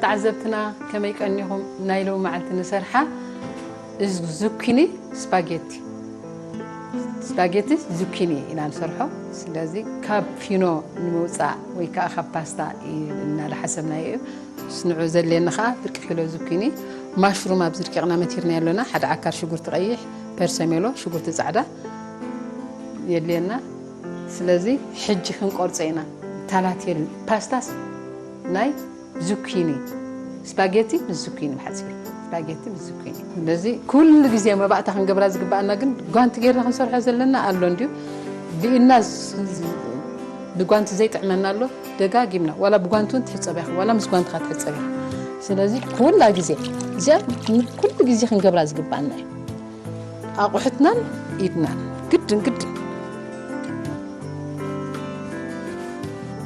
ተዓዘብትና ከመይ ቀኒኹም? ናይ ሎሚ መዓልቲ ንሰርሓ እዚ ዙኪኒ ስፓጌቲ፣ ስፓጌቲ ዙኪኒ ኢና ንሰርሖ። ስለዚ ካብ ፊኖ ንምውፃእ ወይ ከዓ ካብ ፓስታ እዩ እናዳሓሰብናዮ እዩ። ስንዑ ዘድልየና ከዓ ፍርቂ ኪሎ ዙኪኒ፣ ማሽሩም ኣብዚ ድቂቕና መቲርና ኣለና፣ ሓደ ዓካር ሽጉርቲ ቀይሕ፣ ፐርሰሜሎ፣ ሽጉርቲ ፃዕዳ የድልየና። ስለዚ ሕጂ ክንቆርፀ ኢና። ታላቴል ፓስታስ ናይ ዙኪኒ፣ ስፓጌቲ ምስ ዙኪኒ ብሓፂሩ፣ ስፓጌቲ ምስ ዙኪኒ። ስለዚ ኩሉ ግዜ መባእታ ክንገብራ ዝግባኣና ግን ጓንቲ ጌርና ክንሰርሖ ዘለና ኣሎ እንድዩ። ብኢድና ዝ- ዝ- ብጓንቲ ዘይጥዕመና ኣሎ። ደጋጊምና ዋላ ብጓንቲ እውን ትሕፀብ ኢኻ፣ ዋላ ምስ ጓንትኻ ትሕፀብ ኢኻ። ስለዚ ኩላ ግዜ እዚኣ ኩሉ ግዜ ክንገብራ ዝግባኣና እዩ። ኣቑሑትናን ኢድናን ግድን ግድን።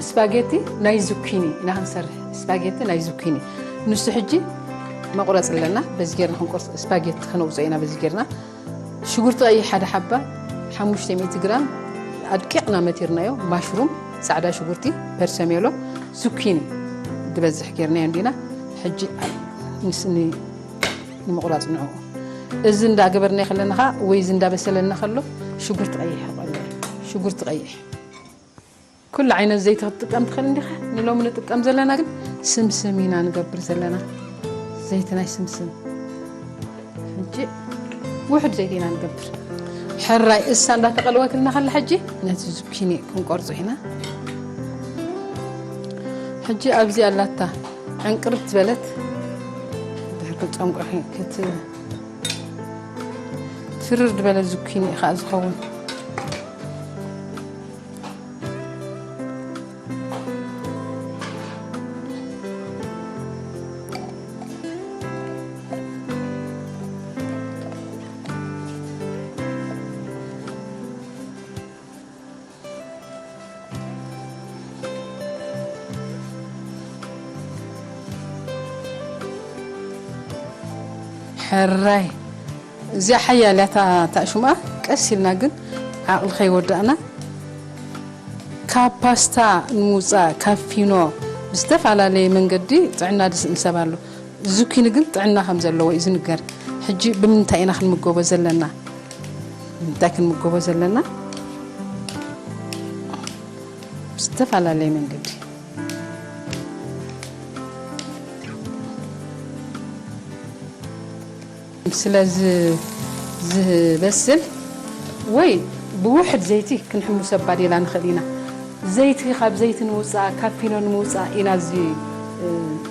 ስፓጌቲ ናይ ዙኪኒ ኢና ክንሰርሕ። ስፓጌቲ ናይ ዙኪኒ፣ ንሱ ሕጂ መቑረፅ ኣለና። በዚ ጌርና ክንቆርፅ፣ ስፓጌቲ ከነውፅኦ ኢና። በዚ ጌርና ሽጉርቲ ቀይሕ ሓደ ሓባ፣ ሓሙሽተ ሚእቲ ግራም ኣድቂቕና መቲርናዮ። ማሽሩም፣ ፃዕዳ ሽጉርቲ፣ ፐርሰሜሎ፣ ዙኪኒ ዝበዝሕ ጌርናዮ እንዲና። ሕጂ ምስ ን- ንምቑራፅ ንዕኡ። እዚ እንዳገበርና ከለና ኸዓ ወይ እዚ እንዳበሰለና ከሎ ሽጉርቲ ቀይሕ ይቐሎ። ሽጉርቲ ቀይሕ ኩሉ ዓይነት ዘይቲ ክትጥቀም ትኽእል እንዲኻ። ንሎሚ ንጥቀም ዘለና ግን ስምስም ኢና ንገብር ዘለና። ዘይቲ ናይ ስምስም። ሕጂ ውሕድ ዘይቲ ኢና ንገብር። ሕራይ እሳ እንዳተቐለወትልና ከላ ሕጂ ነቲ ዙኪኒ ክንቆርጾ ኢና። ሕጂ ኣብዚ ኣላታ ዕንቅርት ዝበለት ድሕር ክትጸምቆ ክት- ትፍርር ዝበለ ዙኪኒ እዩ ከዓ ዝኸውን። ሕራይ እዚኣ ሓያል እያ እታ ሽምኣ። ቀስ ኢልና ግን ዓቕሊ ከይወዳእና ካብ ፓስታ ንምውፃእ ካብ ፊኖ ብዝተፈላለየ መንገዲ ጥዕና ዝስእን ሰብ ኣሎ። ዙኪኒ ግን ጥዕና ከም ዘለዎ እዩ ዝንገር። ሕጂ ብምንታይ ኢና ክንምገቦ ዘለና? ብምንታይ ክንምገቦ ዘለና? ብዝተፈላለየ መንገዲ ስለ ዝበስል ወይ ብውሕድ ዘይቲ ክንሕምሶ ኣባዴላ ንኽእል ኢና። ዘይቲ ካብ ዘይቲ ንምውፃእ ካብ ፊኖ ንምውፃእ ኢና እዚ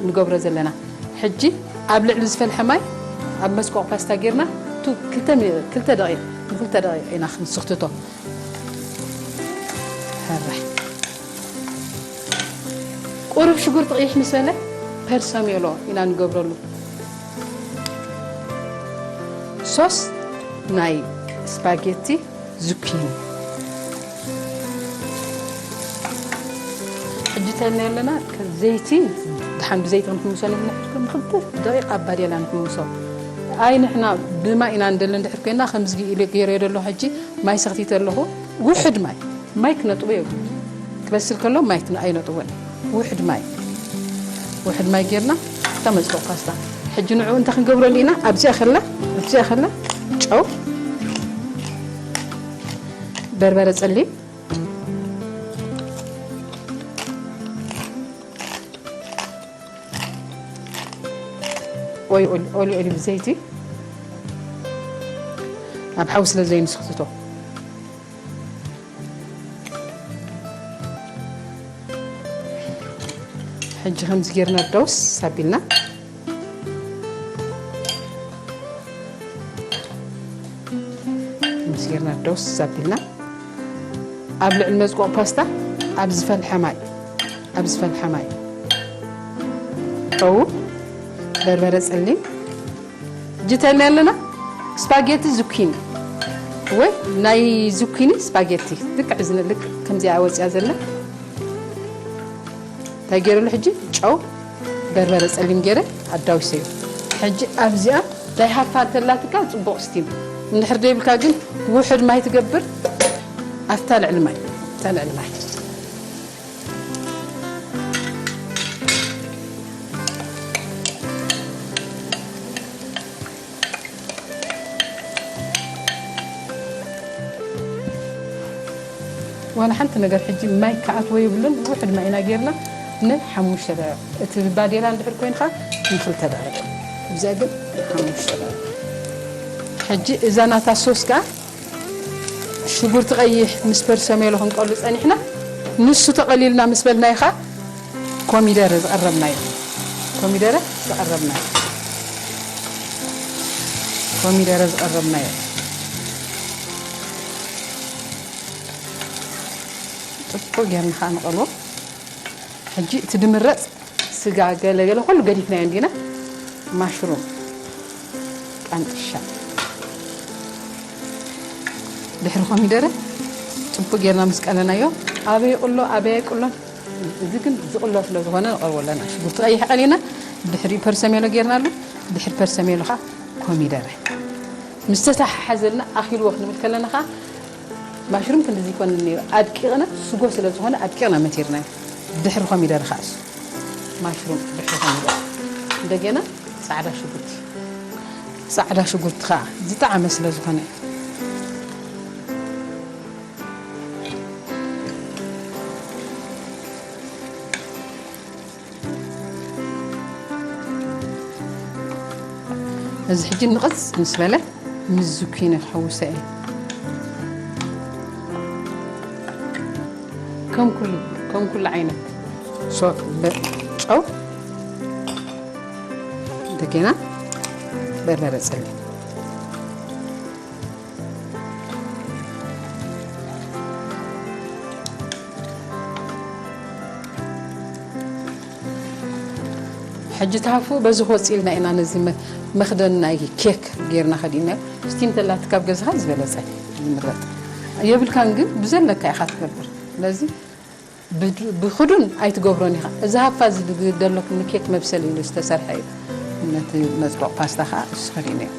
ንገብሮ ዘለና። ሕጂ ኣብ ልዕሊ ዝፈልሐ ማይ ኣብ መስቆቕ ፓስታ ጌርና ቱ ክልተ ደቂቕ ንክልተ ደቂቕ ኢና ክንስኽትቶ። ሕራይ ቁሩብ ሽጉርቲ ቀይሕ ምስ በለ ፐርሰሜሎ ኢና ንገብረሉ። ሶስ ናይ ስፓጌቲ ዙኪኒ። ሕጂ ተልና ኣለና። ዘይቲ ድሓን ብዘይቲ ክንሕምሶ ንብለ። ንክልተ ደቂቃ ኣባዴላ ንሕምሶ። ኣይ ንሕና ብማይ ኢና ንደሊ እንድሕር ኮይና ከምዚ ኢለ ገይረዮ ዘለኹ ሕጂ ማይ ሰኽቲተ ኣለኹ። ውሕድ ማይ ማይ ክነጥቦ የብሉ። ክበስል ከሎ ማይ ኣይነጥቦን። ውሕድ ማይ ውሕድ ማይ ጌርና እታ መፅቆቕ ፓስታ። ሕጂ ንዕኡ እንታይ ክንገብረሉ ኢና? ኣብዚኣ ከላ ኣብዚኣ ከላ ጨው፣ በርበረ ፀሊም፣ ኦሊ ኦሊ ኦሊ ብዘይቲ ኣብ ሓዊ ስለ ዘይንስክትቶ ሕጂ ከምዚ ጌርና ደውስ ኣቢልና ከምዚ ጌርና ደውስ ኣቢልና ኣብ ልዕሊ መዝቆቕ ፓስታ ኣብ ዝፈልሐ ማይ ኣብ ዝፈልሐ ማይ ጨው በርበረ ጸሊም ጅተና ኣለና ስፓጌቲ ዙኪኒ ወይ ናይ ዙኪኒ ስፓጌቲ ልክዕ ዝንልክ ከምዚኣ ወፅያ ዘላ እንታይ ገይረሉ ሕጂ ጨው በርበረ ፀሊም ገይረ ኣዳዊሰ እዩ ሕጂ ኣብዚኣ ናይ ሃፋ እንተላትካ ፅቡቕ ስቲም እንድሕር ደይብልካ ግን ውሕድ ማይ ትገብር ኣብታ ልዕሊ ማይ ኣብታ ልዕሊ ማይ ዋላ ሓንቲ ነገር ሕጂ ማይ ክኣትዎ የብሉን። ውሕድ ማይ ኢና ጌርና ንሓሙሽተ ደቂቕ። እቲ ባዴላ እንድሕር ኮይንካ ንክልተ ደቂቕ። እዚኣ ግን ንሓሙሽተ ደቂቕ። ሕጂ እዛ ናታ ሶስ ከኣ ሽጉርቲ ቀይሕ ምስ ፐርሰሜሎ ክንቀሉ ጸኒሕና። ንሱ ተቐሊልና ምስ በልናዮ ከኣ ኮሚደረ ዝቐረብናዮ፣ ኮሚደረ ዝቐረብናዮ፣ ኮሚደረ ዝቐረብናዮ ጽቡቕ ጌርና ከኣ ንቐልዎ። ሕጂ እቲ ድምረጽ ስጋ ገለ ገለ ኩሉ ገዲፍናዮ እንዲና። ማሽሩም፣ ቃንጥሻ፣ ድሕሪ ኮሚደረ ጽቡቕ ጌርና ምስ ቀለናዮ፣ ኣበይ ይቕሎ ኣበይ ኣይቅሎን፣ እዚ ግን ዝቕሎ ስለ ዝኾነ ንቐርቦ ኣለና። ሽጉርቲ ቀይሕ ቀሊና፣ ድሕሪኡ ፐርሰሜሎ ጌርናሉ፣ ድሕሪ ፐርሰሜሎ ኸኣ ኮሚደረ ምስ ተተሓሓዘልና ኣኺልዎ ክንብል ከለና ኸኣ ማሽሩም ክንድዚ ይኮን ነይሩ። ኣድቂቕና ስጎ ስለ ዝኾነ ኣድቂቕና መቲርናዮ። ድሕሪ ኮሚደረ ኸኣ እሱ ማሽሩም ድሕሪ ኮሚደረ እንደገና ጻዕዳ ሽጉርቲ፣ ጻዕዳ ሽጉርቲ ኸኣ ዝጠዓመ ስለ ዝኾነ እዚ ሕጂ ንቕጽ ምስ በለ ምስ ዙኪኒ ክሕውሶ እየ። ከም ኩሉ፣ ከም ኩሉ ዓይነት ሶ-፣ በ-፣ ጨው፣ እንደገና በርበረ ጸሊም። ሕጂ ተሃፉ በዚ ክወጽእ ኢልና ኢና ነዚ መ-፣ መኽደን ናይ ኬክ ጌርና ከዲእናዮ። ስቲም ተላትካ ኣብ ገዛኻ ዝበለጸ ዝምረጥ። የብልካን ግን ብዘለካ ኢኻ ትገብር። ስለዚ ብድ-፣ ብኽዱን ኣይትገብሮን ኢኻ። እዚ ሃፋ እዚ ድ-፣ ደሎክ ንኬክ መብሰሊ ኢሉ ዝተሰርሐ እዩ። ነቲ መጽበቕ ፓስታ ኸኣ እሱ ከዲእናዮ።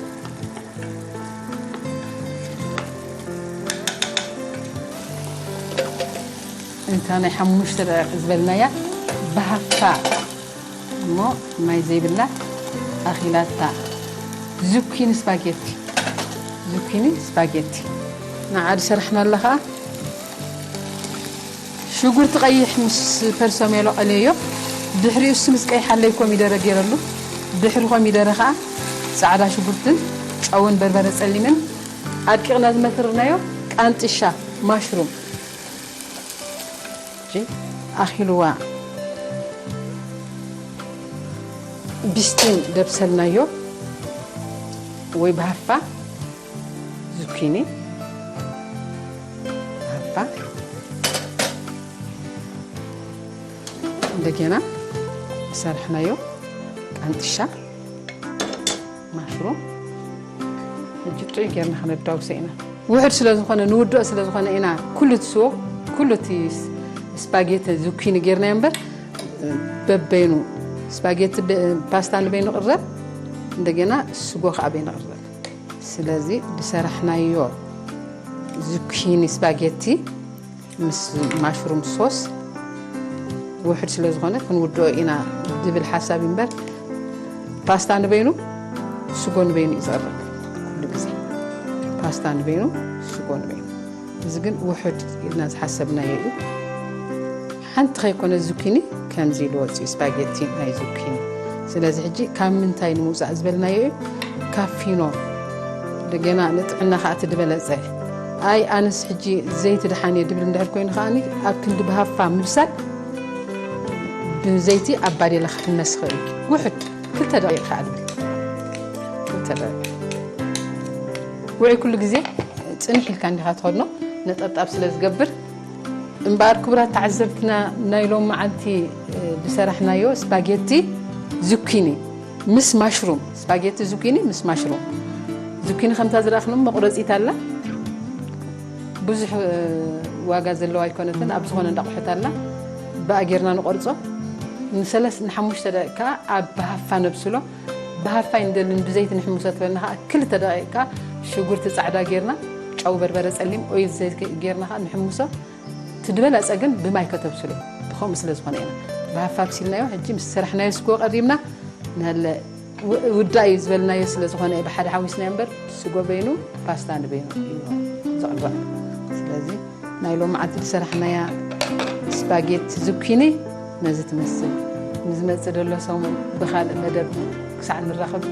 እታ ናይ ሓሙሽተ ደቂቕ ዝበልናያ ብሃፋ እሞ ማይ ዘይብላ ኣኺላታ ዙኪኒ ስፓጌቲ፣ ዙኪኒ ስፓጌቲ ንዓ ዝሰራሕናላ ኸኣ ሽጉርቲ ቀይሕ ምስ ፐርሰሜሎ ቀልየዮ። ድሕሪኡ እሱ ምስ ቀይሓለይ ኮሚደረ ገይረሉ። ድሕሪ ኮሚደረ ኸኣ ጻዕዳ ሽጉርትን ጨውን በርበረ ጸሊምን ኣድቂቕና ዝመትርናዮ ቃንጥሻ ማሽሩም። እሺ፣ ኣኺልዋ ብስቲም ደብሰልናዮ ወይ ብሃፋ ዙኪኒ፣ ብሃፋ እንደገና ዝሰርሕናዮ ቃንጥሻ ማሽሩም ሕጂ ጥዑይ ጌርና ከነዳውሶ ኢና። ውሑድ ስለ ዝኾነ፣ ንውድኦ ስለ ዝኾነ ኢና ኩሉ እቲ ስዎ፣ ኩሉ እቲ ስ-፣ ስፓጌቲ ዙኪኒ ጌርናዮ እምበር፣ በበይኑ ስፓጌቲ በ-፣ ፓስታ ንበይኑ ቅረብ፣ እንደገና ስጎ ከኣ በይኑ ቅረብ። ስለዚ ዝሰራሕናዮ ዙኪኒ ስፓጌቲ ምስ ማሽሩም ሶስ ውሕድ ስለ ዝኾነ ክንውድኦ ኢና ዝብል ሓሳብ እምበር፣ ፓስታ ንበይኑ ስጎ ንበይኑ እዩ ዝቐርብ። ኩሉ ግዜ ፓስታ ንበይኑ ስጎ ንበይኑ። እዚ ግን ውሕድ ኢልና ዝሓሰብናዮ እዩ። ሓንቲ ከይኮነ ዙኪኒ ከምዚ ኢሉ ወፂኡ፣ ስፓጌቲ ናይ ዙኪኒ። ስለዚ ሕጂ ካብ ምንታይ ንምውፃእ ዝበልናዮ እዩ? ካብ ፊኖ። እንደገና ንጥዕና ከዓ እቲ ዝበለፀ። ኣይ ኣነስ ሕጂ ዘይቲ ደሓን እየ ድብል እንድሕር ኮይኑ ከዓኒ ኣብ ክንዲ ብሃፋ ምብሳል ብዘይቲ ኣብ ባዴላ ክሕመስ ይኽእል እዩ። ውሕድ ክልተ ደቂቕ ከዓ ድብል። ክልተ ደቂቕ። ውዒ ኩሉ ግዜ ፅንሕ ኢልካ እንዲኻ ትኸድኖ፣ ነጠብጣብ ስለ ዝገብር። እምበኣር ክቡራት ተዓዘብትና፣ ናይ ሎም መዓልቲ፣ እ፣ ዝሰራሕናዮ ስፓጌቲ ዙኪኒ ምስ ማሽሩም፣ ስፓጌቲ ዙኪኒ ምስ ማሽሩም። ዙኪኒ ከምታ ዝረኣኽኖም መቑረጺት ኣላ። ብዙሕ፣ እ፣ ዋጋ ዘለዋ ኣይኮነትን፣ ኣብ ዝኾነ እንዳቑሑት ኣላ። ብኣ ጌርና ንቖርጾ። ንሰለስ-፣ ንሓሙሽተ ደቂቕ ከኣ ኣብ ብሃፋ ነብስሎ። ብሃፋ ኣይንደልን፣ ብዘይቲ ንሕምሶ ትበልና ከኣ ክልተ ደቂቕ ከኣ ሽጉርቲ ጻዕዳ ጌርና፣ ጨው፣ በርበረ ጸሊም፣ ኦይል፣ ዘይት ከ-፣ ጌርና ከኣ ንሕምሶ። እቲ ዝበለጸ ግን ብማይ ከተብስሎ። ብኸምኡ ስለ ዝኾነ ኢና ብሃፋ ኣብሲልናዮ። ሕጂ ምስ ሰራሕናዮ ስጎ ቀሪብና፣ ንለ-፣ ው-፣ ውዳእ እዩ ዝበልናዮ ስለ ዝኾነ ብሓደ ሓዊስናዮ እምበር፣ ስጎ በይኑ፣ ፓስታ ንበይኑ እዩ ዘቕርበና። ስለዚ ናይ ሎማዓንቲ ዝሰራሕናያ ስፓጌቲ ዙኪኒ ነዚ ትመስል። ንዝመጽእ ዘሎ ሰሙን ብኻልእ መደብ ክሳዕ ንራኸብ